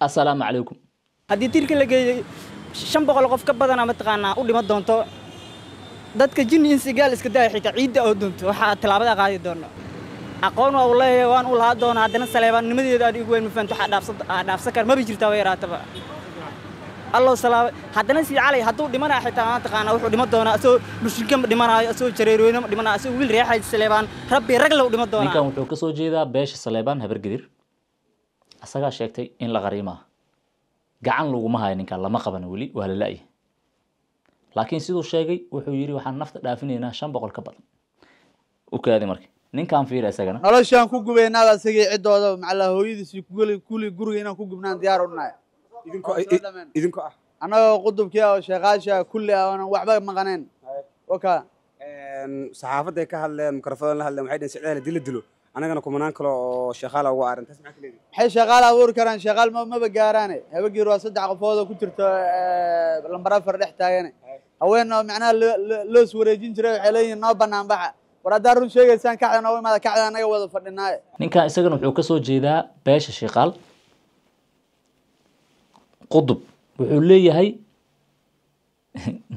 Assalaamu calaykum. Haddii tiirka la geeyey 500 qof ka badana mataqaanaa u dhima doonto dadka jinni insigaal iska daaya, xitaa ciidda oo doonto waxaa tallaabada qaadi doono. Aqoon waa u leeyahay, waan u lahaa doonaa. Haddana saleebaannimadeeda aad igu weyn, ma fahanto? Waxaa dhaafsan aa dhaafsan kara maba jirtaa, way yaraataba. Allow salaamay. Haddana sii calay hadduu dhimanaya xitaa mataqaanaa wuxuu dhiman doonaa asagoo dhushinka ma dhimanaayo, asagoo jareerweyne ma dhimanaayo, asagoo wiil reexay saleebaan rabbi rag low dhiman doonaa. Ninkan wuxuu kasoo jeedaa beesha Saleebaan Habargidir. Asagaa sheegtay in la qariimaa gacan laguma hayo. Ninkan lama qaban weli, waa la la-yahay, laakiin siduu sheegay wuxuu yidhi waxaan nafta dhaafinaynaa 500 ka badan. U kaadi marka ninkan fiira isagana. Noloshaan ku gubaynaaba asagii ciddooda macallaa hooyadiisii kugeli kuli guriga inaan ku gubnaan diyaar u nahay. Idinkoo ah annagoo qudubkii ah oo sheekaasha kulli ah oonan waxba maqaneen waka. Saxaafadday ka hadleen, mikrofoon la hadleen, waxay dhaheen sicdaha dila dilo, annagana kumanaan kale oo sheekaala ugu aaran. Taas maxaa ka leedihin? Maxay shaqaal abuuri karaan? Shaqaal maba gaaraane. Habageer waa 3 qofood oo ku jirto lambar 4 dhex taagane, haween oo macnaha loos wareejin jiray. Waxay leeyihiin noo banaan baxa. War haddaa run sheegaysaan, kacda noogu imaada, kacda annaga wada fadhinaaye. Ninkan isagana wuxuu kasoo jeedaa beesha Shiikaal Qudub. Wuxuu leeyahay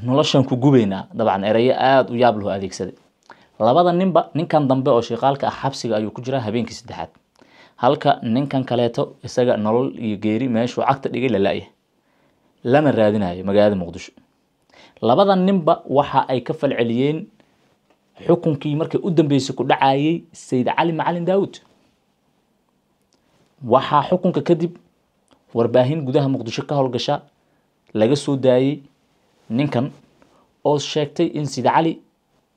noloshan ku gubaynaa. Dabcan erayo aada u yaab lahu adeegsaday labada ninba. Ninkan dambe oo shiiqaalka ah xabsiga ayuu ku jiraa habeenkii saddexaad, halka ninkan kaleeto isaga nolol iyo geeri meeshuu cagta dhigay la la-yahay, lana raadinayo magaalada Muqdisho. Labada ninba waxa ay ka falceliyeen xukunkii markii u dambeysay ku dhacayay Sayid Cali Macalin Daawud. Waxaa xukunka kadib warbaahin gudaha Muqdisho ka howlgasha laga soo daayey ninkan oo sheegtay in Sayid Cali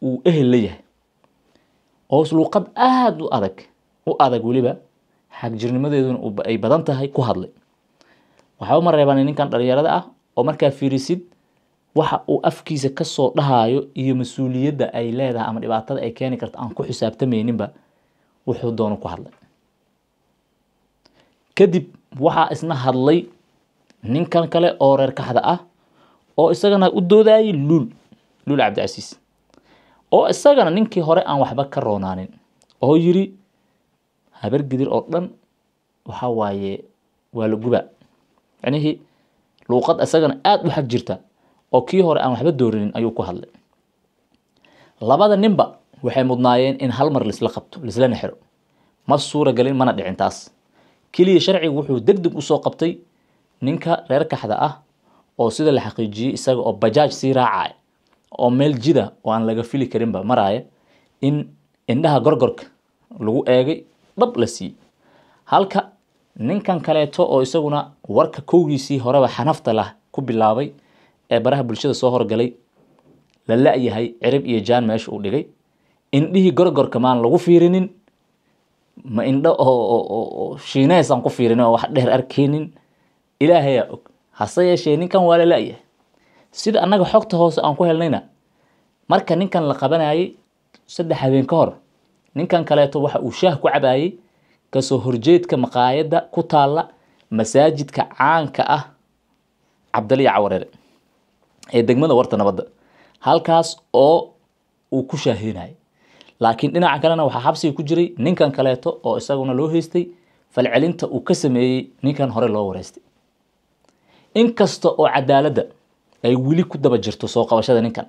uu ehel la yahay, oo luuqad aada u adag u adag, weliba xagjirnimadeeduna ay badan tahay ku hadlay. Waxba ma reebaan ninkan dhalinyarada ah oo markaa fiirisid waxa uu afkiisa kasoo dhahayo iyo mas-uuliyadda ay leedahay ama dhibaatada ay keeni karto aan ku xisaabtamayninba, wuxuu doono ku hadlay. Kadib waxaa isna hadlay ninkan kale oo reer Kaxda ah oo isagana u doodayay Luul, Luul Cabdicasiis, oo isagana ninkii hore aan waxba ka roonaanin, oo yiri Habargidir oo dhan waxa waaye waa la gubaa. Micnihii luuqad isagana aada u xag jirta oo kii hore aan waxba doorinin ayuu ku hadlay. Labada ninba waxay mudnaayeen in hal mar laisla qabto, laislana xiro. Ma suura gelin, mana dhicin taas. Keliya sharcigu wuxuu deg deg usoo qabtay ninka reer Kaxda ah oo sida la xaqiijiyey isaga oo bajaaj sii raacaya oo meel jida oo aan laga fili karinba maraaya in indhaha gorgorka lagu eegay, dhab la siiyey, halka ninkan kaleeto oo isaguna warka kowgiisii horeba xanafta lah ku bilaabay ee baraha bulshada soo horgalay la la-yahay cirib iyo jaan meesha uu dhigay. Indhihii gorgorka maan lagu fiirinin, ma indho oo shiineys aan ku fiirinin oo wax dheer arkeynin, ilaahayaa og. Hase yeeshee ninkan waa la la-yahay. Sida annaga xogta hoose aan ku helnayna, marka ninkan la qabanayay 3 habeen ka hor, ninkan kaleeto waxa uu shaah ku cabaayey kasoo horjeedka maqaayadda ku taalla masaajidka caanka ah Cabdaliya Cawareere ee degmada Warta Nabadda, halkaas oo uu ku shaaheynayay. Laakiin dhinaca kalena waxaa xabsiga ku jiray ninkan kaleeto oo isaguna loo haystay falcelinta uu ka sameeyey ninkan hore loo wareystay. Inkasta oo cadaaladda ay weli ku daba jirto soo qabashada ninkan,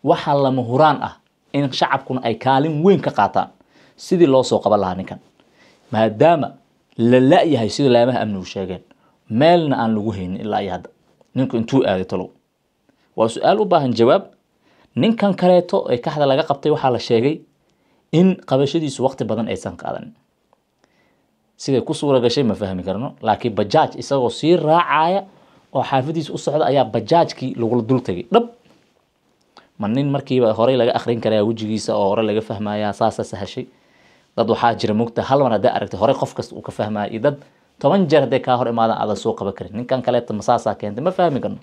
waxaa lama huraan ah in shacabkuna ay kaalin weyn ka qaataan sidii loo soo qaban lahaa ninkan, maadaama la la-yahay sida laamaha amnigu sheegeen, meelna aan lagu haynin ilaa iyo hadda. Ninku intuu aaday talow? Waa su-aal u baahan jawaab. Ninkan kaleeto ee Kaxda laga qabtay waxaa la sheegay in qabashadiisu waqti badan aysan qaadanin. Siday ku suura gashay ma fahmi karno, laakiin bajaaj isagoo sii raacaya oo xaafadiisa u socda ayaa bajaajkii lagula dul tegay dhab. Ma nin markiiba horey laga akrin karaa wejigiisa oo hore laga fahmaya saasaa sahashay? Dad waxaa jira mugta hal mar hadday aragtay horey qof kasta uu ka fahmaya, iyo dad 10 jeer hadday kaa hor imaadaan aadan soo qaban karin. Ninkan kaleeta ma saasaa keentay? Ma fahmi karno.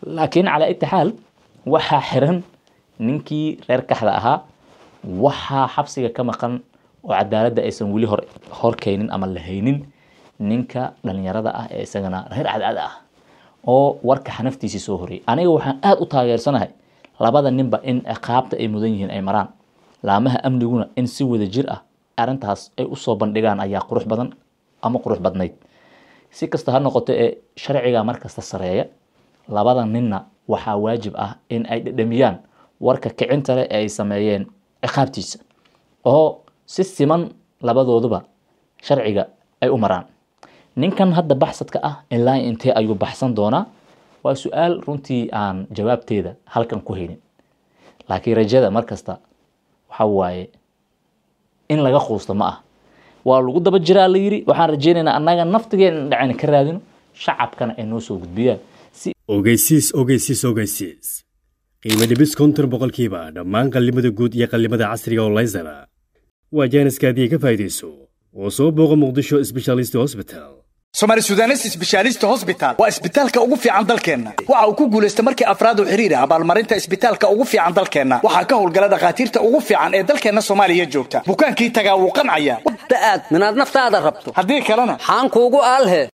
Laakiin calaa iti xaal waxaa xiran ninkii reer Kaxda ahaa, waxaa xabsiga ka maqan oo cadaaladda aysan weli hor keenin ama la haynin ninka dhalinyarada ah ee isagana reer Cadcad ah oo warka xanaftiisii soo horreeyay. Aniga waxaan aada u taageersanahay labada ninba in ciqaabta ay mudan yihiin ay maraan, laamaha amniguna in si wada jir ah arrintaas ay usoo bandhigaan ayaa qurux badan ama qurux badnayd. Si kasta ha noqoto ee sharciga markasta sareeya, labada ninna waxaa waajib ah in ay dhedhamiyaan warka kicinta leh ee ay sameeyeen ciqaabtiisa, oo si siman labadooduba sharciga ay u maraan. Ninkan hadda baxsadka ah ilaa intee ayuu baxsan doonaa? Waa su-aal runtii aan jawaabteeda halkan ku haynin, laakiin rajada markasta waxa waaye in laga quusto ma ah, waa lagu daba jiraa la yiri. Waxaan rajaynaynaa annaga naftigeena in dhacayna ka raadino, shacabkana ay noo soo gudbiyaan si Ogeysiis, ogeysiis, ogeysiis! Qiimo dhibis 50% dhammaan qallimada guud iyo qallimada casriga oo laser ah. Waa jaaniska haddii ka faa'iidayso oo soo booqo Muqdisho Specialist Hospital. Somali Sudanese Specialist Hospital waa isbitaalka ugu fiican dalkeenna. Waxa uu ku guulaystay markii afraad oo xiriir ah abaalmarinta isbitaalka ugu fiican dalkeenna. Waxaa ka howlgala dhakhaatiirta ugu fiican ee dalkeenna Soomaaliya joogta. Bukaankii tagaa wuu qancaya. Aad minaad naftaada rabto. Haddii kalena xaan kuugu aalhe.